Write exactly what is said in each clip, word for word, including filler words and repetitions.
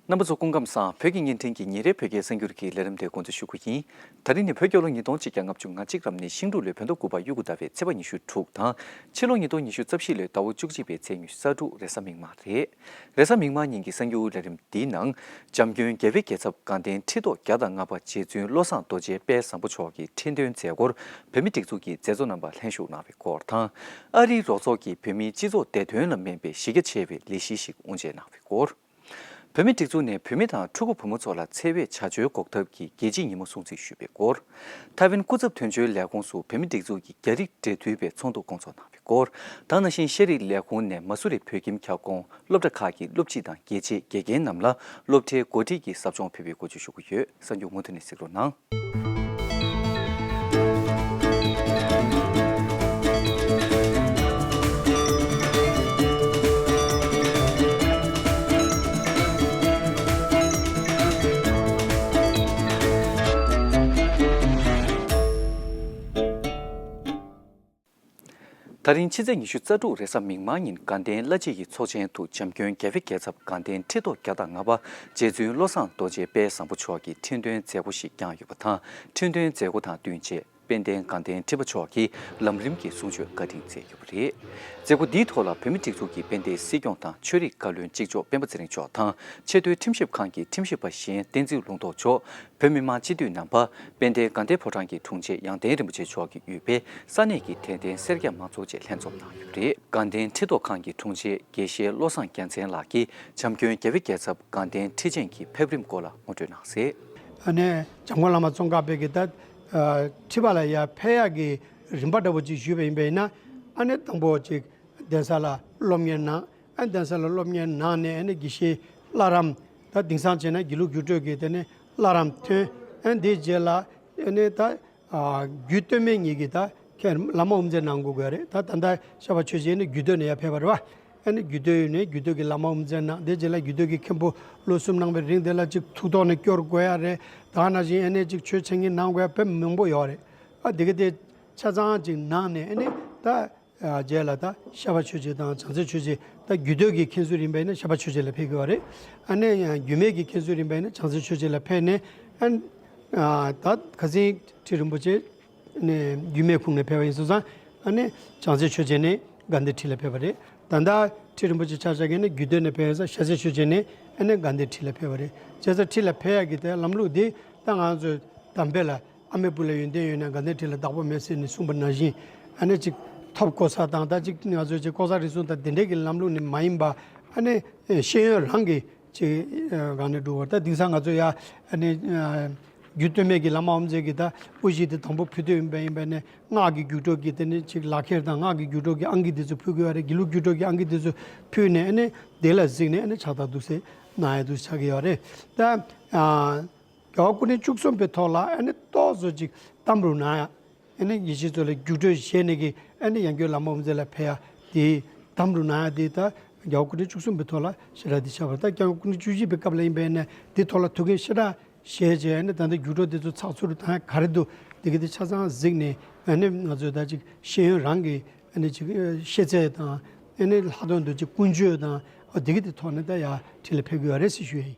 རྣམ་པ་ཚོ་སྐུ་ཁམས་བཟང་། བོད་ཀྱི་བརྙན་འཕྲིན་གྱི་ཉིན་རེའི་བོད་སྐད་གསར་འགྱུར་གྱི་ལས་རིམ་དེ་འགོ་འཛུགས་ཞུ་རྒྱུ་ཡིན། ད་རིང་ནི་བོད་རྒྱལ་ལོ་ཉིས་སྟོང་ཆིག་བརྒྱ་ལྔ་བཅུ་ང་གཅིག་རབ་གནས་ཤིང་འབྲུག་ལོའི་བོད་ཟླ་དགུ་པ་དབྱར་ཁུག་ཟླ་བའི་ཚེས་པ་ཉི་ཤུ་དྲུག་དང་། ཕྱི་ལོ་ཉིས་སྟོང་ཉི་ཤུ་རྩ་བཞི་ལོའི་ཟླ་བ་བཅུ་གཅིག་པའི་ཚེས་ཉི་ཤུ་རྩ་དྲུག་རེས་གཟའ་མིག་དམར་རེད། རེས་གཟའ་མིག་དམར་ཉིན་གྱི་གསར་འགྱུར་ལས་རིམ་འདིའི་ནང་། འཇམ་མགོན་རྒྱལ་བའི་རྒྱལ་ཚབ་དགའ་ལྡན་ཁྲི་ཐོག་བརྒྱ་དང་ལྔ་པ་རྗེ་བཙུན་བློ་བཟང་རྡོ་རྗེ་དཔལ་བཟང་པོ་མཆོག་གི་ཁྲི་འདོན་མཛད་སྒོར་བོད་མིའི་སྒྲིག་འཛུགས་ཀྱི་མཛད་གཙོ་རྣམ་པ་ལྷན་ཞུགས་གནང་བའི་སྐོར་དང་། ཨ་རིའི་རོགས་ཚོགས་ཀྱིས་བོད་མིའི་སྤྱི་ཚོགས་བདེ་དོན་ལ་སྨན་པའི་གཞི་རྒྱ་ཆེ་བའི་ལས་གཞི་ཞིག་དབུ་འབྱེད་གནང་བའི་སྐོར། བོད་མིའི་སྒྲིག་འཛུགས་ནས་བོད་མི་དང་ཕྲུ་གུ་བུ་མོ་ཚོ་ལ་འཚེ་བའི་བྱ་སྤྱོད་འགོག་ཐབས་ཀྱི་རྒྱལ་སྤྱིའི་ཉིན་མོ་སྲུང་བརྩི་ཞུས་པའི་སྐོར། ཐའེ་ཝན་སྐུ་ཚབ་དོན་གཅོད་ལས་ཁུངས་སུ་བོད་མིའི་སྒྲིག་འཛུགས་ཀྱི་རྒྱ་རིགས་འབྲེལ་མཐུད་པའི་ཚོགས་འདུ་སྐོང་ཚོགས་གནང་བའི་སྐོར། དེ་ནང་བཞིན་ཤེས་རིག་ལས་ཁུངས་ནས་མ་སུ་རི་བོད་ཁྱིམ་ཁྱབ་ཁོངས་སློབ་གྲྭ་ཁག་གི་སློབ་སྤྱི་དང་དགེ་ཆེ་དགེ་རྒན་རྣམས་ལ་སློབ་གྲྭའི་འགོ་ཁྲིད་ཀྱི་ཟབ་སྦྱོང་ཕུལ་བའི་སྐོར་བཅས་ཞུ་གི་ཡོད། གསར་འགྱུར་མུ་མཐུད་ནས་གཟིགས་རོགས་གནང་། ད་རིང་ཕྱི་ཚེས་ཉི་ཤུ་རྩ་དྲུག་རེས་གཟའ་མིག་དམར་ཉིན་དགའ་ལྡན་བླ་སྤྱི་ཡི་ཚོགས་ཆེན་དུ་འཇམ་མགོན་རྒྱལ་བའི་རྒྱལ་ཚབ་དགའ་ལྡན་ཁྲི་ཐོག་བརྒྱ་དང་ལྔ་པ་རྗེ་བཙུན་བློ་བཟང་རྡོ་རྗེ་དཔལ་བཟང་པོ་མཆོག་གི་ཁྲི་འདོན་མཛད་སྒོ་ཞིག་བསྐྱངས་ཡོད་པ་དང་། ཁྲི་འདོན་མཛད་སྒོ་དང་བསྟུན་ཆེད་དཔལ་ལྡན་དགའ་ལྡན་ཁྲི་པ་མཆོག་གིས་ལམ་རིམ་གྱི་གསུང་ཆོས་བཀའ་དྲིན་སྩལ་ཡོད་པ་རེད། མཛད་སྒོ་འདིའི་ཐོག་ལ་བོད་མིའི་སྒྲིག་འཛུགས་ཀྱི་དཔལ་ལྡན་སྲིད་སྐྱོང་དང་ཆོས་རིག་བཀའ་བློན་གཅིག་ལྕོགས་སྤེན་པ་ཚེ་རིང་མཆོག་དང་། ཆེས་མཐོའི་ཁྲིམས་ཞིབ་ཁང་གི་ཁྲིམས་ཞིབ་པ་གཞན་བསྟན་འཛིན་ལུང་རྟོགས་མཆོག་བོད་མི་མང་སྤྱི་འཐུས་རྣམ་པ། དཔལ་ལྡན་དགའ་ལྡན་ཕོ་བྲང་གི་དྲུང་ཆེ་ཡང་བསྟན་རིན་པོ་ཆེ་མཆོག་གིས་དབུས་པའི་ས་གནས་ཀྱི་དད་ལྡན་སེར་སྐྱ་མང་ཚོགས་བཅས་ལྷན་འཛོམས་གནང་ཡོད་པ་རེད། དགའ་ལྡན་ཁྲི་ཐོག་ཁང་གི་དྲུང་ཆེ་དགེ་བཤེས་བློ་བཟང་རྒྱལ་མཚན་ལགས་ཀྱིས་འཇམ་མགོན་རྒྱལ་བའི་རྒྱལ་ཚབ་དགའ་ལྡན་ཁྲི་ཆེན་གྱི་ཕེབས་རིམ་སྐོར་ལ་ངོ་སྤྲོད་གནང་གསལ། ཨ་ནེ་འཇམ་མགོན་བླ་མ་ཙོང་ཁ་པ་གིས་ད་ཨ་ཁྲི་པ་ལ་ཡར་ཕེབས་ཡག་གི་རིམ་པ་འདྲ་པོ་ཅིག་ཞུས་པ་ཡིན་པས་ན། ཨ་ནེ་དང་པོ་ཅིག་གདན་ས་ལ་སློབ་གཉེར་གནང་། ཨ་གདན་ས་ལ་སློབ་གཉེར་གནང་ནས་ཨ་ནི་དགེ་བཤེས་བླ་རམས་ད་དེང་སང་བྱས་ན་དགེ་ལུགས་རྒྱུགས་སྤྲོད་ཀྱི་དེ་ནི་བླ་རམས་ཐོན། ཨ་འདིའི་རྗེས་ལ་ཨ་ནི་ད་ཨ་རྒྱུད་སྟོད་སྨད་གཉིས་ཀྱི་ད་ཁྱེད་བླ་མ་དབུ་མཛད་གནང་དགོས་དགོས་རེད། ད་ད་ལྟ་ཤར་པ་ཆོས་རྗེ་ནི་རྒྱུད་སྟོད་ནས་ཡར་ཕེབས་པ་རེད་བ། ཨ་ནི་རྒྱུད་སྟོད་ནས་རྒྱུད་སྟོད་ཀྱི་བླ་མ་དབུ་མཛད་གནང་། དེའི་རྗེས་ལ་རྒྱུད་སྟོད་ཀྱི་མཁན་པོ་ལོ་གསུམ་གནང་བའི་རིང་དེ་ལ་ཅིག་ཐུགས་ཐོག་ནས་སྐྱོར་དགོས་ཡ་རེད། ད་ནང་བཞིན་ཨ་ནི་ཅིག་ཆོས་འཆད་ཉན་གནང་དགོས་ཡ་དཔེ་མང་པོ་ཡོད་རེད། ཨ་དེ་ག་དེ་ཆ་ཚང་ཅིག་གནང་ནས་ཨ་ནི་ད། རྗེས་ལ་ད་ཤར་པ་ཆོས་རྗེ་དང་བྱང་རྩེ་ཆོས་རྗེ། ད་རྒྱུད་སྟོད་ཀྱི་མཁན་ཟུར་ཡིན་པ་ཡིན་ན་ཤར་པ་ཆོས་རྗེ་ལ་ཕེབས་ཀྱི་ཡོད་རེད། ཨ་ནེ་རྒྱུད་སྨད་ཀྱི་མཁན་ཟུར་ཡིན་པ་ཡིན་ན་བྱང་རྩེ་ཆོས་རྗེ་ལ་ཕེབས་ནས། ཨ་ད་ཁ་སང་ཁྲི་རིན་པོ་ཆེ་ནས་རྒྱུད་སྨད་ཁུངས་ནས་ཕེབས་པ་ཡིན་སོང་ཙང་། ཨ་ནེ་བྱང་རྩེ་ཆོས་རྗེ་ནས་དགའ་ལྡན་ཁྲི་ལ་ཕེབས་པ་རེད། ད་ལྟ་ཁྲི་རིན་པོ་ཆེ་ཆ་བཞག་གི་ནས་རྒྱུད་སྟོད་ནས་ཕེབས་ཡིན་ཙང་བྱང་རྩེ་ཆོས་རྗེ་ནས་ཨ་ནེ་དགའ་ལྡན་ཁྲི་ལ་ཕེབས་པ་རེད། བྱས་ཙང་ཁྲི་ལ་ཕེབས་ཡག་གི་དེ་ལམ་ལུགས་འདི་ད་ང་ཚོ་དམ་པའི་ལ། ཨ་མའི་བུ་ལ་ཡོན་ཏན་ཡོད་ན་དགའ་ལྡན་ཁྲི་ལ་བདག་པོ་མེད་ཟེར་ནས་གསུངས་པ་ནང་བཞིན། ཨ་ནི་ཅིག་ཐོབ་གོ་ས་དང་ད་ཅིག་ང་ཚོའི་ཅིག་ལྐོག་ཟ་རུལ་སུངས་དང་དེ་འདྲའི་གི་ལམ་ལུགས་ནི་མ་ཡིན་པ། ཨ་ནི་ཤེས་ཡོན་རང་གི་ཅིག་གང་ནས་འགྲོ་བར་ད་དེང་སང་ང་ཚོ་ཡ་ཨ་ནི་རྒྱུད་སྟོད་སྨད་ཀྱི་བླ་མ་དབུ་མཛད་ཀྱི་ད་དབུ་བཞི་དེ་དང་པོ་ཕུལ་འདོད་ཡིན་པ་ཡིན་པ་ནས་སྔགས་ཀྱི་རྒྱུད་སྒྲོག་གི་དེ་ནི་ཅིག་ལག་ཁྱེར་དང་སྔགས་ཀྱི་རྒྱུད་སྒྲོག་གི་ཨང་ཀི་དེ་ཚོ་ཕུལ་གི་ཡོད་རེད། དགེ་ལུགས་རྒྱུད་སྒྲོག་གི་ཨང་ཀི་དེ་ཚོ་ཕུལ་ནས་ཨ་ནི་དེ་ལ་གཟིགས་ནས་ཨ་ནི་ཕྱག་རྟགས་འདུག་སེ་གནང་ཡ་འདུག་ཆགས་ཀྱི་ཡོད་རེད་ད། རྒྱལ་བ་སྐུ་ཕྲེང་བཅུ་གསུམ་པའི་ཐོག་ལ་ཨ་ནི་ཏོག་ཙམ་ཅིག་དམ་རུ་གནང་ཡ། ཨ་ནི་ཡེ་ཤེས་མཚོ་ལ་རྒྱུགས་སྤྲོད་བཞེས་ནས་ཀྱི་ཨ་ནི་ཡང་སྒོས་བླ་མ་དབུ་མཛད་ལ་ཕེབས་ཡ་དེ་དམ་རུ་གནང་ཡ་དེ་ད་རྒྱལ་བ་སྐུ་ཕྲེང་བཅུ་གསུམ་པའི་ཐོག་ལ་ཞེ་དྲག་དེ་ཆགས་པ་རེད། ད་རྒྱལ་བ་སྐུ་ཕྲེང་བཅུ་བཞི་པའི་སྐབས་ལ་ཡིན་པས་ན་དེ་ཐོག་ལ་ཐུགས་འགན་ཞེ་དྲག་བཞེས་བྱས། ཨ་ནི་ད་ལྟ་རྒྱུགས་སྤྲོད་དེ་ཚོ་ཚགས་ཚུད་རུ་བཏང་ཡ་ག་རེ་འདུག་དེ་གི་དེ་ཆ་ཚང་གཟིགས་ནས་ཨ་ནི་ང་ཚོས་ད་ཅིག་ཤེས་ཡོན་རང་གི་ཨ་ནི་ཅིག་ཤེས་ཚད་དང་ཨ་ནི་ལྷག་དོན་དུ་ཅིག་ཀུན་སྤྱོད་དང་དེ་གི་དེ་ཐོག་ནས་ད་ཡ་ཁྲི་ལ་ཕེབས་ཀྱི་ཡོད་རེད་ཟེར་ཞུ་ཡ་ཡིན།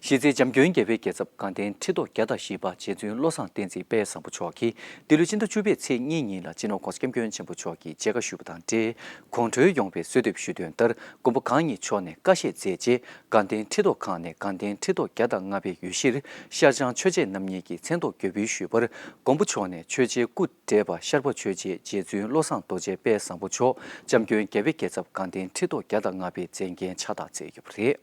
གཞི་རྩའི་འཇམ་མགོན་རྒྱལ་བའི་རྒྱལ་ཚབ་དགའ་ལྡན་ཁྲི་ཐོག་བརྒྱ་དང་བཞི་པ་རྗེ་བཙུན་བློ་བཟང་བསྟན་འཛིན་དཔལ་བཟང་པོ་མཆོག་གིས་འདི་ལོའི་ཕྱི་ཟླ་བཅུ་པའི་ཚེས་གཉིས་ཉིན་ལ་སྤྱི་ནོར་༸གོང་ས་༸སྐྱབས་མགོན་ཆེན་པོ་མཆོག་གི་མཇལ་ཁ་ཞུས་པ་དང་འབྲེལ། དགོང་དྲོའི་ཡོང་བའི་གསོལ་འདེབས་ཞུས་དོན་ལྟར། མགོན་པོ་གང་ཉིད་མཆོག་ནས་བཀའ་བཞེས་མཛད་རྗེས། དགའ་ལྡན་ཁྲི་ཐོག་ཁང་ནས་དགའ་ལྡན་ཁྲི་ཐོག་བརྒྱ་དང་ལྔ་པའི་འོས་གཞིར་ཤར་བྱང་ཆོས་རྗེ་རྣམ་གཉིས་ཀྱི་མཚན་ཐོག་འོས་འབུལ་ཞུས་པར། མགོན་པོ་མཆོག་ནས་ཆོས་རྗེའི་སྐུ་བགྲེས་པ་ཤར་པ་ཆོས་རྗེ་རྗེ་བཙུན་བློ་བཟང་རྡོ་རྗེ་དཔལ་བཟང་པོ་མཆོག་འཇམ་མགོན་རྒྱལ་བའི་རྒྱལ་ཚབ་དགའ་ལྡན་ཁྲི་ཐོག་བརྒྱ་དང་ལྔ་པའི་མཚན་འགན་ཕྱག་རྟགས་སྩལ་ཡོད་པ་རེད།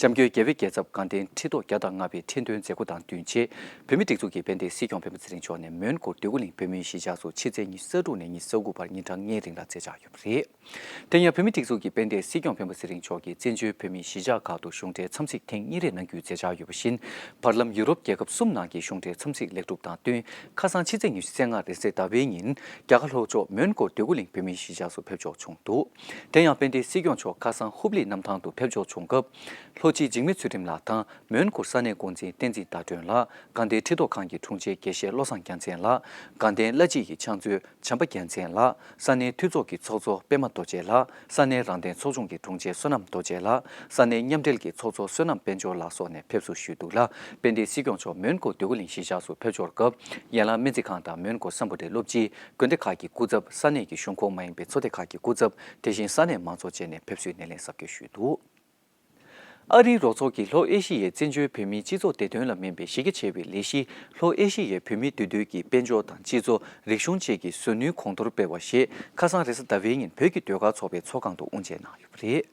འཇམ་མགོན་རྒྱལ་བའི་རྒྱལ་ཚབ་དགའ་ལྡན་ཁྲི་ཐོག་བརྒྱ་དང་ལྔ་པའི་ཁྲི་འདོན་མཛད་སྒོ་དང་བསྟུན་ཆེད། བོད་མིའི་སྒྲིག་འཛུགས་ཀྱི་དཔལ་ལྡན་སྲིད་སྐྱོང་སྤེན་པ་ཚེ་རིང་མཆོག་ནས་མོན་གྷོ་འདོད་རྒུ་གླིང་བོད་མིའི་གཞིས་ཆགས་སུ་ཕྱི་ཚེས་ཉི་ཤུ་རྩ་དྲུག་ནས་ཉི་ཤུ་རྩ་དགུ་བར་ཉིན་གྲངས་ལྔའི་རིང་ལ་མཛད་འཆར་ཡོད་པ་རེད། དེ་ཡང་བོད་མིའི་སྒྲིག་འཛུགས་ཀྱི་དཔལ་ལྡན་སྲིད་སྐྱོང་སྤེན་པ་ཚེ་རིང་མཆོག་གིས་བཙན་བྱོལ་བོད་མིའི་གཞིས་ཆགས་ཁག་ཏུ་གཞུང་འབྲེལ་འཚམས་གཟིགས་ཐེངས་གཉིས་རེ་གནང་རྒྱུའི་མཛད་འཆར་ཡོད་པ་བཞིན། བར་ལམ་ཡུ་རོབ་རྒྱལ་ཁབ་གསུམ་ནང་གི་གཞུང་འབྲེལ་འཚམས་གཟིགས་ལེགས་གྲུབ་དང་བསྟུན། ཁ་སང་ཕྱི་ཚེས་ཉི་ཤུ་རྩ་ལྔ་རེས་གཟའ་ཟླ་བའི་ཉིན། རྒྱ་གར་ལྷོ་ཕྱོགས་མོན་གྷོ་འདོད་རྒུ་གླིང་བོད་མིའི་གཞིས་ཆགས་སུ་ཕེབས་འབྱོར་བྱུང་འདུག་དེ་ཡང་དཔལ་ལྡན་སྲིད་སྐྱོང་མཆོག་ཁ་སང་ཧུབ་ལི་གནམ་ཐང་དུ་ཕེབས་འབྱོར་བྱུང་སྐབས། ལྷོ་སྤྱི་འཇིགས་མེད་ཚུལ་ཁྲིམས་ལགས་དང་། མོན་གྷོ་ས་གནས་འགོ་འཛིན་བསྟན་འཛིན་ཟླ་སྒྲོན་ལགས། དགའ་ལྡན་ཁྲི་ཐོག་ཁང་གི་དྲུང་ཆེ་དགེ་བཤེས་བློ་བཟང་རྒྱལ་མཚན་ལགས། དགའ་ལྡན་བླ་སྤྱི་ཡི་ཕྱག་མཛོད་བྱམས་པ་རྒྱལ་མཚན་ལགས། ས་གནས་འཐུས་ཚོགས་ཀྱི་ཚོགས་གཙོ་པད་མ་རྡོ་རྗེ་ལགས། ས་གནས་རང་བདེན་ཚོགས་ཆུང་གི་དྲུང་ཆེ་བསོད་ནམས་རྡོ་རྗེ་ལགས། ས་གནས་མཉམ་འབྲེལ་གྱི་ཚོགས་གཙོ་བསོད་ནམས་དཔལ་འབྱོར་ལགས་སོགས་ནས་ཕེབས་བསུ་ཞུས་འདུག་ལ། དཔལ་ལྡན་སྲིད་སྐྱོང་མཆོག་མོན་གྷོ་འདོད་རྒུ་གླིང་གཞིས་ཆགས་སུ་ཕེབས་འབྱོར་སྐབས། ཡན་ལག་སྨན་རྩིས་ཁང་དང་མོན་གྷོ་སམ་བྷོ་ཊའི་སློབ་སྤྱི། དགོན་སྡེ་ཁག་གི་སྐུ་ཚབ། ས་གནས་ཀྱི་གཞུང་ཁོངས་མ་ཡིན་པའི་ཚོགས་སྡེ་ཁག་གི་སྐུ་ཚབ། དེ་བཞིན་ས་གནས་མང་ཚོགས་བཅས་ནས་ཕེབས་བསུའི་སྣེ་ལེན་གཟབ་རྒྱས་ཞུས་འདུག། ཨ་རིའི་རོགས་ཚོགས་ཀྱིས་ལྷོ་ཨེ་ཤི་ཡའི་བཙན་བྱོལ་བོད་མིའི་སྤྱི་ཚོགས་བདེ་དོན་ལ་སྨན་པའི་གཞི་རྒྱ་ཆེ་བའི་ལས་གཞི། ལྷོ་ཨེ་ཤི་ཡའི་བོད་མིའི་འདུས་སྡོད་ཀྱི་དཔལ་འབྱོར་དང་སྤྱི་ཚོགས། རིག་གཞུང་བཅས་ཀྱི་ཟུར་སྣོན་གོང་མཐོར་སྤེལ་བ་ཞེས་ཁ་སང་རེས་གཟའ་ཟླ་བའི་ཉིན་བོད་ཀྱི་ཟློས་གར་ཚོགས་པའི་ཚོགས་ཁང་དུ་དབུ་འབྱེད་གནང་ཡོད་པ་རེད།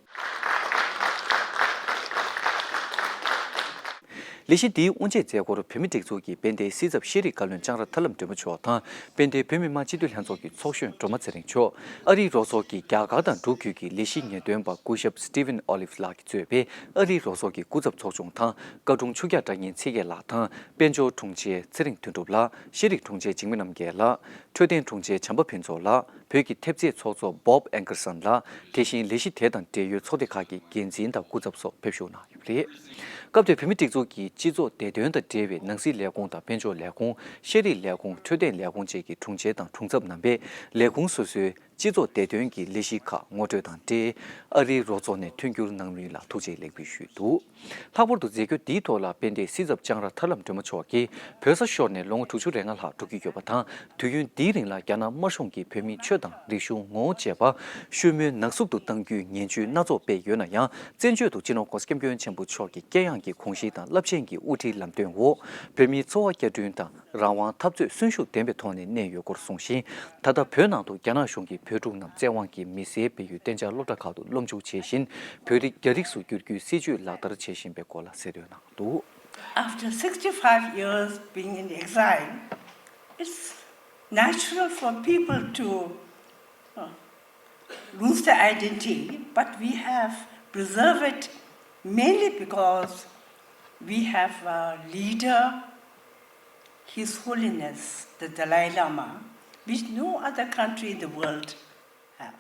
ལས་གཞི་འདིའི་དབུ་འབྱེད་མཛད་སྒོར་བོད་མིའི་སྒྲིག་འཛུགས་ཀྱི་དཔལ་ལྡན་སྲིད་ཚབ་ཤེས་རིག་བཀའ་བློན་ལྕང་ར་ཐར་ལམ་སྒྲོལ་མ་མཆོག་དང་། དཔལ་ལྡན་བོད་མི་མང་སྤྱི་འཐུས་ལྷན་ཚོགས་ཀྱི་ཚོགས་གཞོན་སྒྲོལ་མ་ཚེ་རིང་མཆོག། ཨ་རིའི་རོགས་ཚོགས་ཀྱི་རྒྱ་གར་དང་འབྲུག་ཁུལ་གྱི་ལས་གཞི་ངེས་སྟོན་པ་སྐུ་ཞབས་Stephen Olive ལགས་ཀྱིས་གཙོས་པའི་ཨ་རིའི་རོགས་ཚོགས་ཀྱི་སྐུ་ཚབ་ཚོགས་ཆུང་དང་། བཀའ་དྲུང་ཆོས་རྒྱལ་བཀྲ་ཉེན་ཚེ་རྒྱལ་ལགས་དང་། དཔལ་འབྱོར་དྲུང་ཆེ་ཚེ་རིང་དོན་གྲུབ་ལགས། ཤེས་རིག་དྲུང་ཆེ་འཇིགས་མེད་རྣམ་རྒྱལ་ལགས། འཕྲོད་བསྟེན་དྲུང་ཆེ་བྱམས་པ་ཕུན་ཚོགས་ལགས། བོད་ཀྱི་ཐེབས་རྩའི་ཚོགས་གཙོ་Bob Ankerson ལགས། དེ་བཞིན་ལས་གཞི་དེ་དང་འབྲེལ་ཡོད་ཚོགས་སྡེ་ཁག་གི་འགན་འཛིན་དང་སྐུ་ཚབ་སོགས་ཕེབས་ཞུགས་གནང་ཡོད་པ་རེད། སྐབས་དེར་བོད་མིའི་སྒྲིག་འཛུགས་ཀྱི་སྤྱི་ཚོགས་བདེ་དོན་དང་འབྲེལ་བའི་ནང་སྲིད་ལས་ཁུངས་དང་། དཔལ་འབྱོར་ལས་ཁུངས། ཤེས་རིག་ལས་ཁུངས། འཕྲོད་བསྟེན་ལས་ཁུངས་བཅས་ཀྱི་དྲུང་ཆེ་དང་དྲུང་ཚབ་རྣམ་པས་ལས་ཁུངས་སོ་སོའི་སྤྱི་ཚོགས་བདེ་དོན་གྱི་ལས་གཞི་ཁག་ངོ་སྤྲོད་དང་འབྲེལ། ཨ་རིའི་རོགས་ཚོགས་ནས་མཐུན་འགྱུར་གནང་མུས་ལ་ཐུགས་རྗེ་ལེགས་འབུལ་ཞུས་འདུག། ལྷག་པར་དུ་མཛད་སྒོ་འདིའི་ཐོག་ལ་དཔལ་ལྡན་སྲིད་ཚབ་ལྕང་ར་ཐར་ལམ་སྒྲོལ་མ་མཆོག་གིས་བོད་ས་ཤོར་ནས་ལོ་ངོ་དྲུག་ཅུ་རེ་ལྔ་ལྷག་འགྲོ་གི་ཡོད་པ་དང་། དུས་ཡུན་འདིའི་རིང་ལ་རྒྱ་ནག་དམར་གཞུང་གིས་བོད་མིའི་ཆོས་དང་རིག་གཞུང་། ངོ་བོ་བཅས་པ་ཤུལ་མུས་ནག་བསུབ་ཏུ་གཏང་རྒྱུའི་ངན་ཇུས་སྣ་ཚོགས་སྤེལ་ཡོད་ན་ཡང་། བཙན་བྱོལ་དུ་སྤྱི་ནོར་༸གོང་ས་༸སྐྱབས་མགོན་ཆེན་པོ་མཆོག་གི་དཀྱེལ་ཡངས་ཀྱི་དགོངས་གཞི་དང་རླབས་ཆེན་གྱི་དབུ་ཁྲིད་ལམ་སྟོན་འོག་བོད་མིའི་འཚོ་བ་བསྐྱར་སྐྲུན་དང་། རང་དབང་འཐབ་རྩོད་གསོན་ཤུགས་ལྡན་པའི་ཐོག་ནས་གནས་ཡོད་སྐོར་གསུངས་ཤིང་། ད་ལྟ་བོད་ནང་དུ་རྒྱ་ནག་གཞུང་གིས་བོད་ཕྲུག་རྣམས་བཙན་དབང་གིས་མི་སེར་སྤེལ་ཡུལ་གཏན་འཇགས་སློབ་གྲྭ་ཁག་ཏུ་སློབ་འཇུག་བྱེད་བཞིན། བོད་རིགས་རྒྱ་རིགས་སུ་བསྒྱུར་རྒྱུའི་སྲིད་བྱུས་ལག་བསྟར་བྱེད་བཞིན་པའི་སྐོར་ལ་གསལ་སྟོན་གནང་འདུག། After sixty-five years being in exile, it's natural for people to uh, lose their identity, but we have preserved it mainly because we have a leader, His Holiness the Dalai Lama, which no other country in the world have.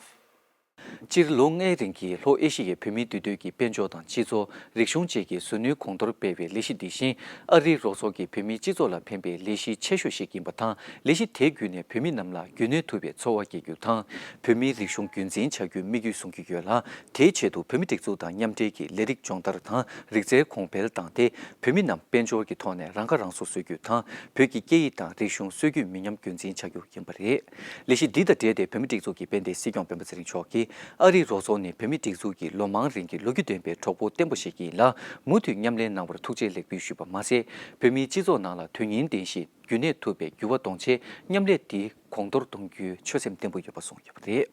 སྤྱིར་ལོ་ལྔའི་རིང་གི་ལྷོ་ཨེ་ཤི་ཡའི་བོད་མིའི་འདུས་སྡོད་ཀྱི་དཔལ་འབྱོར་དང་སྤྱི་ཚོགས། རིག་གཞུང་བཅས་ཀྱི་ཟུར་སྣོན་གོང་མཐོར་སྤེལ་བའི་ལས་གཞི་འདི་བཞིན། ཨ་རིའི་རོགས་ཚོགས་ཀྱིས་བོད་མིའི་སྤྱི་ཚོགས་ལ་ཕན་པའི་ལས་གཞི་ཆེ་ཤོས་ཤིག་ཡིན་པ་དང་། ལས་གཞི་དེ་བརྒྱུད་ནས་བོད་མི་རྣམས་ལ་རྒྱུན་གནས་ཐུབ་པའི་འཚོ་བ་སྐྱེལ་རྒྱུ་དང་། བོད་མིའི་རིག་གཞུང་རྒྱུན་འཛིན་བྱ་རྒྱུའི་དམིགས་ཡུལ་བཟུང་གི་ཡོད་ལ། དེའི་ཆེད་དུ་བོད་མིའི་སྒྲིག་འཛུགས་དང་མཉམ་འབྲེལ་གྱིས་ལས་རིགས་སྦྱོང་བརྡར་དང་རིག་རྩལ་གོང་འཕེལ་བཏང་སྟེ། བོད་མི་རྣམས་དཔལ་འབྱོར་གྱི་ཐོག་ནས་རང་ཁ་རང་གསོ་བཟོ་རྒྱུ་དང་། བོད་ཀྱི་སྐད་ཡིག་དང་རིག་གཞུང་སྲོལ་རྒྱུན་མི་ཉམས་རྒྱུན་འཛིན་བྱ་རྒྱུ་ཡིན་པ་རེད། ལས་གཞི་འདི་དང་འབྲེལ་ཏེ་བོད་མིའི་སྒྲིག་འཛུགས་ཀྱི་དཔལ་ལྡན་སྲིད་སྐྱོང་སྤེན་པ་ཚེ་རིང་མཆོག་གིས། ཨ་རིའི་རོགས་ཚོགས་ནི་བོད་མིའི་སྒྲིག་འཛུགས་ཀྱི་ལོ་མང་རིང་གི་ལོ་རྒྱུས་ལྡན་པའི་གྲོགས་པོ་བརྟན་པོ་ཞིག་ཡིན་ལ། མུ་མཐུད་མཉམ་ལས་གནང་བར་ཐུགས་རྗེ་ལེགས་འབུལ་ཞུས་པ་མ་ཟད། བོད་མིའི་སྤྱི་ཚོགས་ནང་ལ་དོན་སྙིང་ལྡན་ཞིང་རྒྱུན་གནས་ཐུབ་པའི་འགྱུར་བ་གཏོང་ཆེད་མཉམ་ལས་འདི་གོང་མཐོར་གཏོང་རྒྱུའི་ཆོད་སེམས་བརྟན་པོ་ཡོད་པ་གསུངས་ཡོད་པ་རེད།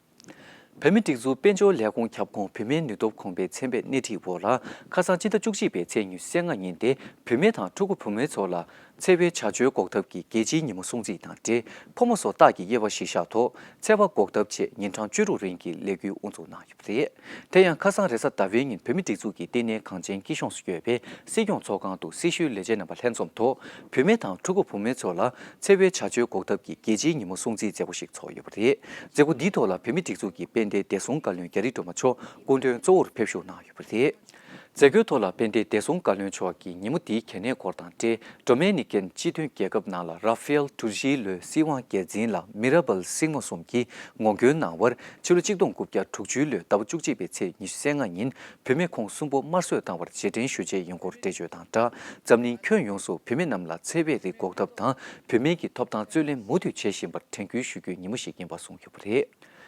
བོད་མིའི་སྒྲིག་འཛུགས་དཔལ་འབྱོར་ལས་ཁུངས་ཁྱབ་ཁོངས་བུད་མེད་ནུས་སྟོབས་གོང་འཕེལ་ཚན་པས་སྣེ་ཁྲིད་འོག་ལ། ཁ་སང་སྤྱི་ཟླ་བཅུ་གཅིག་པའི་ཚེས་ཉི་ཤུ་རྩ་ལྔ་ཉིན་ཏེ། བུད་མེད་དང་ཕྲུ་གུ་བུ་མོའི་ཚོགས་ལ་འཚེ་བའི་བྱ་སྤྱོད་འགོག་ཐབས་ཀྱི་རྒྱལ་སྤྱིའི་ཉིན་མོ་སྲུང་བརྩི་དང་འབྲེལ། ཕོ་མོ་སོ་རྟགས་ཀྱི་དབྱེ་བ་གཞིར་བཞག་ཐོག་འཚེ་བ་འགོག་ཐབས་ཆེད་ཉིན་གྲངས་བཅུ་དྲུག་རིང་གི་ལས་འགུལ་དབུ་འཛུགས་གནང་ཡོད་པ་རེད། དེ་ཡང་ཁ་སང་རེས་གཟའ་ཟླ་བའི་ཉིན་བོད་མིའི་སྒྲིག་འཛུགས་ཀྱི་ལྟེ་གནས་གངས་ཅན་སྐྱིད་གཤོངས་སུ་ཡོད་པའི་སྲིད་སྐྱོང་ཚོགས་ཁང་དུ་སྲི་ཞུའི་ལས་བྱེད་རྣམ་པ་ལྷན་འཛོམས་ཐོག་བུད་མེད་དང་ཕྲུ་གུ་བུ་མོའི་ཚོགས་ལ་འཚེ་བའི་བྱ་སྤྱོད་འགོག་ཐབས་ཀྱི་རྒྱལ་སྤྱིའི་ཉིན་མོ་སྲུང་བརྩིའི་མཛད་སྒོ་ཞིག་ཚོགས་ཡོད་པ་རེད། མཛད་སྒོ་འདིའི་ཐོག་ལ་བོད་མིའི་སྒྲིག་འཛུགས་ཀྱི་དཔལ་ལྡན་བདེ་སྲུང་བཀའ་བློན་རྒྱ་རི་སྒྲོལ་མ་མཆོག་སྐུ་མགྲོན་གཙོ་བོར་ཕེབས་བཞུགས་གནང་ཡོད་པ་རེད། མཛད་སྒོའི་ཐོག་ལ་དཔལ་ལྡན་བདེ་སྲུང་བཀའ་བློན་མཆོག་གིས་ཉིན་མོ་འདིའི་གལ་གནད་སྐོར་དང་འབྲེལ། ཌོ་མེ་ནི་ཀན་སྤྱི་མཐུན་རྒྱལ་ཁབ་ནང་ལ་ར་ཧྥེལ་ཏུར་ཇི་ལོའི་སྲིད་དབང་སྒེར་འཛིན་ལ་མི་ར་བལ་སྲིང་མོ་གསུམ་གྱིས་ངོ་རྒོལ་གནང་བར། ཕྱི་ལོ་ཆིག་སྟོང་དགུ་བརྒྱ་དྲུག་ཅུ་ལོའི་ཟླ་བ་བཅུ་གཅིག་པའི་ཚེས་ཉི་ཤུ་རྩ་ལྔ་ཉིན་བུད་མེད་ཁོང་གསུམ་པོ་དམར་གསོད་བཏང་བར་རྗེས་དྲན་ཞུ་ཆེད་ཡིན་སྐོར་འགྲེལ་བརྗོད་དང་སྦྲགས། འཛམ་གླིང་ཁྱོན་ཡོངས་སུ་བུད་མེད་རྣམས་ལ་འཚེ་བའི་རིགས་འགོག་ཐབས་དང་། བུད་མེད་ཀྱི་ཐོབ་ཐང་རྩོད་ལེན་མུ་མཐུད་བྱེད་བཞིན་པར་དྲན་སྐུལ་ཞུ་རྒྱུའི་ཉིན་མོ་ཞིག་ཡིན་པ་གསུངས་ཡོད་པ་རེད།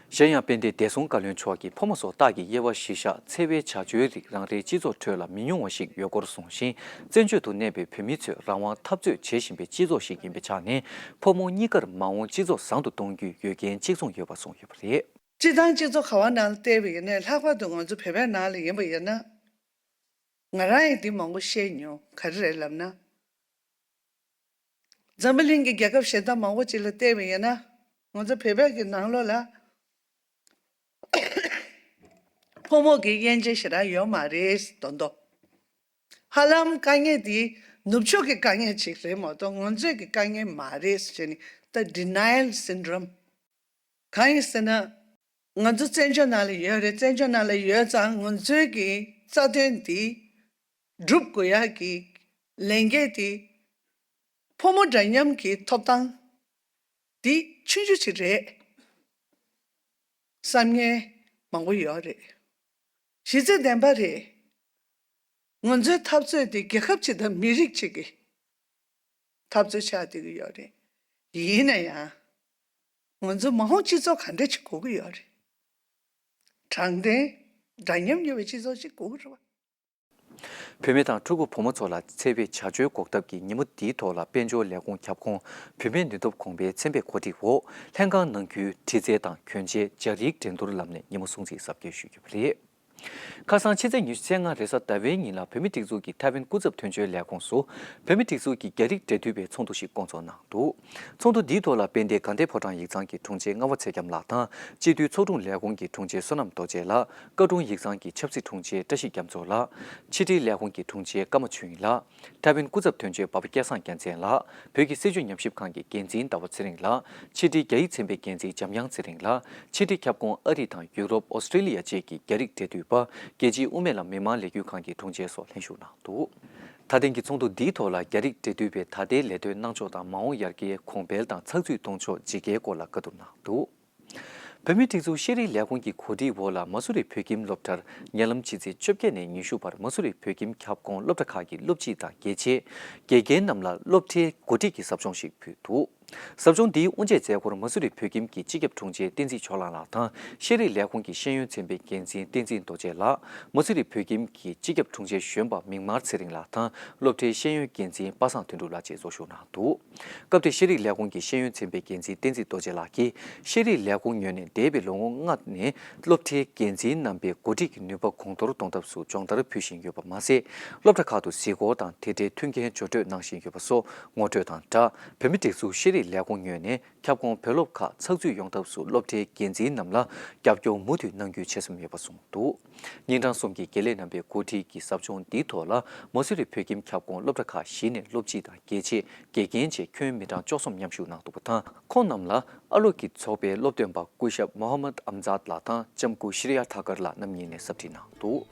གཞན་ཡང་དཔལ་ལྡན་བདེ་སྲུང་བཀའ་བློན་མཆོག་གིས་ཕོ་མོ་སོ་རྟགས་ཀྱི་དབྱེ་བ་གཞིར་བཞག་འཚེ་བའི་བྱ་སྤྱོད་རིགས་རང་རེའི་སྤྱི་ཚོགས་ཁྲོད་ལ་མི་ཉུང་བ་ཞིག་ཡོད་སྐོར་གསུངས་ཤིང་། བཙན་བྱོལ་དུ་གནས་པའི་བོད་མི་ཚོས་རང་དབང་འཐབ་རྩོད་བྱེད་བཞིན་པའི་སྤྱི་ཚོགས་ཤིག་ཡིན་པའི་ཆ་ནས། ཕོ་མོ་གཉིས་ཀར་མ་འོངས་སྤྱི་ཚོགས་བཟང་དུ་གཏོང་རྒྱུའི་འོས་འགན་གཅིག་མཚུངས་ཡོད་པ་གསུངས་ཡོད་པ་རེད། སྤྱི་བཏང་སྤྱི་ཚོགས་ག་བ་ནང་ལ་བལྟས་པ་ཡིན་ནའི་ལྷག་པར་དུ་ང་ཚོ་བོད་པའི་ནང་ལ་ཡིན་པ་ཡིན་ན། ང་རང་ཡང་འདི་མང་པོ་བཤད་མྱོང་། ག་རེ་རེད་ལབ་ན། འཛམ་བུ་གླིང་གི་རྒྱལ་ཁབ་གཞན་དག་མང་པོ་ཅིག་ལ་བལྟས་པ་ཡིན་ན། ང་ཚོ་བོད་པའི་གི་ནང་ལོགས་ལ་ཕོ་མོ་གི་དབྱེ་འབྱེད་ཞེ་དྲག་ཡོད་མ་རེད་མདོག་མདོག། ཧ་ལམ་དཀའ་ངལ་འདི་ནུབ་ཕྱོགས་ཀྱི་དཀའ་ངལ་ཅིག་རེད་མ་གཏོགས་ང་ཚོའི་གི་དཀའ་ངལ་མ་རེད་ཟེར་ནས་the denial syndrome། གང་ཡིན་ཟེར་ན། ང་ཚོ་བཙན་བྱོལ་ནང་ལ་ཡོད་རེད། བཙན་བྱོལ་ནང་ལ་ཡོད་ཙང་ང་ཚོའི་གི་རྩ་དོན་འདི་སྒྲུབ་དགོས་ཡག་གི་ ལས་འགན་དེ་ཕོ་མོ་འདྲ་མཉམ་གྱི་ཐོབ་ཐང་དེ་ཆུང་ཆུང་ཅིག་རེད་བསམ་མཁན་མང་པོ་ཡོད་རེད། གཞི་རྩ་བདེན་པ་རེད། ང་ཚོའི་འཐབ་རྩོད་དེ་རྒྱལ་ཁབ་ཅིག་དང་མི་རིགས་ཅིག་གི་འཐབ་རྩོད་ཆགས་བསྡད་ཀྱི་ཡོད་རེད། ཡིན་ན་ཡང་ང་ཚོ་མ་འོངས་སྤྱི་ཚོགས་ག་འདྲ་ཅིག་དགོས་ཀྱི་ཡོད་རེད། དྲང་བདེན་འདྲ་མཉམ་ཡོད་པའི་སྤྱི་ཚོགས་ཅིག་དགོས་ཀྱི་རེད་བ། བུད་མེད་དང་ཕྲུ་གུ་བུ་མོ་ཚོ་ལ་ཚེ་འཕེལ་བྱ་སྤྱོད་འགོག་ཐབས་ཀྱི་ཉིན་མོ་འདིའི་ཐོག་ལ་དཔལ་འབྱོར་ལས་ཁུངས་ཁྱབ་ཁོངས་བུད་མེད་ནུས་སྟོབས་གོང་འཕེལ་ཚན་པས་གོ་སྒྲིག་འོག་ལྷན་ཁང་ནང་ཁུལ་དྲི་རྩད་དང་གྱོན་ཆས་སྦྱར་ཡིག་འགྲན་བསྡུར་ལམ་ནས་ཉིན་མོ་སྲུང་བརྩི་གཟབ་རྒྱས་ཞུ་རྒྱུ་རེད། ཁ་སང་ཕྱི་ཚེས་ཉི་ཤུ་རྩ་ལྔ་རེས་གཟའ་ཟླ་བའི་ཉིན་ལ་བོད་མིའི་སྒྲིག་འཛུགས་ཀྱི་ཐའེ་ཝན་སྐུ་ཚབ་དོན་གཅོད་ལས་ཁུངས་སུ་བོད་མིའི་སྒྲིག་འཛུགས་ཀྱི་རྒྱ་རིགས་འབྲེལ་མཐུད་པའི་ཚོགས་འདུ་ཞིག་བསྐོང་ཚོགས་གནང་འདུག། ཚོགས་འདུ་འདིའི་ཐོག་ལ་དཔལ་ལྡན་དགའ་ལྡན་ཕོ་བྲང་ཡིག་ཚང་གི་དྲུང་ཆེ་རྔ་བ་ཚེ་རྒྱམ་ལགས་དང་སྤྱི་འཐུས་ཚོགས་དྲུང་ལས་ཁུངས་ཀྱི་དྲུང་ཆེ་བསོད་ནམས་རྡོ་རྗེ་ལགས། བཀའ་དྲུང་ཡིག་ཚང་གི་ཆབ་སྲིད་དྲུང་ཆེ་བཀྲ་ཤིས་རྒྱ་མཚོ་ལགས། ཕྱི་དྲིལ་ལས་ཁུངས་ཀྱི་དྲུང་ཆེ་ཀརྨ་ཆོས་དབྱིངས་ལགས། ཐའེ་ཝན་སྐུ་ཚབ་དོན་གཅོད་འབའ་པ་སྐལ་བཟང་རྒྱལ་མཚན་ལགས། བོད་ཀྱི་སྲིད་བྱུས་ཉམས་ཞིབ་ཁང་གི་འགན་འཛིན་ཟླ་བ་ཚེ་རིང་ལགས། ཕྱི་དྲིལ་རྒྱ་ཡིག་ཚན་པའི་འགན་འཛིན་འཇམ་དབྱངས་ཚེ་རིང་ལགས། ཕྱི་དྲིལ་ཁྱབ་ཁོངས་ཨ་རི་དང་ཡུ་རོབ། ཨོ་སི་ཀྲི་ལི་ཡ་བཅས་ཀྱི་རྒྱ་རིགས་འབྲེལ་མཐུད་པ། རྒྱལ་སྤྱིའི་དབུ་མའི་ལམ་མི་མང་ལས་འགུལ་ཁང་གི་དྲུང་ཆེ་སོགས་ལྷན་ཞུགས་གནང་འདུག། ད་ཐེངས་ཀྱི་ཚོགས་འདུ་འདིའི་ཐོག་ལ་རྒྱ་རིགས་འབྲེལ་མཐུད་པའི་ད་ལྟའི་ལས་དོན་གནང་ཕྱོགས་དང་མ་འོངས་ཡར་རྒྱས་གོང་འཕེལ་དང་ཚགས་ཚུད་གཏོང་ཕྱོགས་ཇི་དགེའི་སྐོར་ལ་བཀའ་བསྡུར་གནང་འདུག། བོད་མིའི་སྒྲིག་འཛུགས་ཤེས་རིག་ལས་ཁུངས་ཀྱི་གོ་སྒྲིག་འོག་ལ་མ་སུ་རི་བོད་ཁྱིམ་སློབ་གྲྭར་ཉེ་ལམ་ཕྱི་ཚེས་བཅོ་བརྒྱད་ནས་ཉི་ཤུ་བར་མ་སུ་རི་བོད་ཁྱིམ་ཁྱབ་ཁོངས་སློབ་གྲྭ་ཁག་གི་སློབ་སྤྱི་དང་དགེ་ཆེ། དགེ་རྒན་རྣམས་ལ་སློབ་གྲྭའི་གོ་སྒྲིག་གི་ཟབ་སྦྱོང་ཞིག་ཕུལ་འདུག། ཟབ་སྦྱོང་འདིའི་དབུ་འབྱེད་མཛད་སྒོར་མ་སུ་རི་བོད་ཁྱིམ་གྱི་སྤྱི་ཁྱབ་དྲུང་ཆེ་བསྟན་འཛིན་ཆོས་ལགས་ལགས་དང་ཤེས་རིག་ལས་ཁུངས་ཀྱི་ཤེས་ཡོན་ཚན་པའི་འགན་འཛིན་བསྟན་འཛིན་རྡོ་རྗེ་ལགས། མ་སུ་རི་བོད་ཁྱིམ་གྱི་སྤྱི་ཁྱབ་དྲུང་ཆེ་གཞོན་པ་མིག་དམར་ཚེ་རིང་ལགས་དང་སློབ་གྲྭའི་ཤེས་ཡོན་འགན་འཛིན་པ་སངས་དོན་གྲུབ་ལགས་བཅས་འཛུལ་ཞུགས་གནང་འདུག། སྐབས་དེར་ཤེས་རིག་ལས་ཁུངས་ཀྱི་ཤེས་ཡོན་ཚན་པའི་འགན་འཛིན་བསྟན་འཛིན་རྡོ་རྗེ་ལགས་ཀྱིས་ཤེས་རིག་ལས་ཁུངས་ངོས་ནས་འདས་པའི་ལོ་ངོ་ལྔ་ནས་སློབ་གྲྭའི་འགན་འཛིན་རྣམ་པའི་འགོ་ཁྲིད་ཀྱི་ནུས་པ་གོང་མཐོར་གཏོང་ཐབས་སུ་སྦྱོང་བརྡར་ཕུལ་བཞིན་ཡོད་པ་མ་ཟད། སློབ་གྲྭ་ཁག་ཏུ་གཟིགས་སྐོར་དང་དེ་འབྲེལ་མཐུན་རྐྱེན་སྦྱོར་སྤྲོད་གནང་བཞིན་ཡོད་པ་སོགས་ངོ་སྤྲོད་དང་སྦྲགས། བོད་མིའི་སྒྲིག་འཛུགས་ཤེས་རིག་ལས་ཁུངས་ངོས་ནས་ཁྱབ་ཁོངས་བོད་སློབ་ཁག་ཚགས་ཚུད་ཡོང་ཐབས་སུ་སློབ་གྲྭའི་འགན་འཛིན་རྣམས་ལ་རྒྱབ་སྐྱོར་མུ་མཐུད་གནང་རྒྱུའི་ཆོད་སེམས་ཡོད་པ་གསུངས་འདུག། ཉིན་གྲངས་གསུམ་གྱི་དགེ་ལས་རྣམ་པའི་འགོ་ཁྲིད་ཀྱི་ཟབ་སྦྱོང་འདིའི་ཐོག་ལ་མ་སུ་རི་བོད་ཁྱིམ་ཁྱབ་ཁོངས་སློབ་གྲྭ་ཁག་བཞི་ནས་སློབ་སྤྱི་དང་དགེ་ཆེ། དགེ་རྒན་བཅས་ཁྱོན་མི་གྲངས་བཅུ་གསུམ་མཉམ་ཞུགས་གནང་འདུག་པ་དང་། ཁོང་རྣམས་ལ་ཨ་ལོ་ཀི་ཚོགས་པའི་སློབ་སྟོན་པ་སྐུ་ཞབས་མོ་ཧམ་མད་ཨམ་ཛཱད་ལགས་དང་ལྕམ་སྐུ་ཤི་རི་ཡ་ཐ་ཀར་ལགས་རྣམ་གཉིས་ནས་ཟབ་ཁྲིད་གནང་འདུག།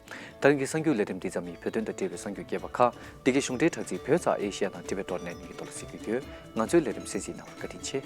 ད་རིང་གི་གསར་འགྱུར་ལས་རིམ་འདི་ཙམ་ཡིན། བོད་དོན་དང་འབྲེལ་བའི་གསར་འགྱུར་རྒྱས་པ་ཁག་འདི་གའི་གཞུང་འབྲེལ་དྲ་ཚིགས་བོད་ཚགས་ཨེ་ཤི་ཡ་དང་ཊི་བི་ཊོར་ནེཊ་གཉིས་ཀྱི་ཐོག་ལ་གཟིགས་རྒྱུ་ཡོད། ང་ཚོའི་ལས་རིམ་གསན་གཟིགས་གནང་བར་བཀའ་དྲིན་ཆེ།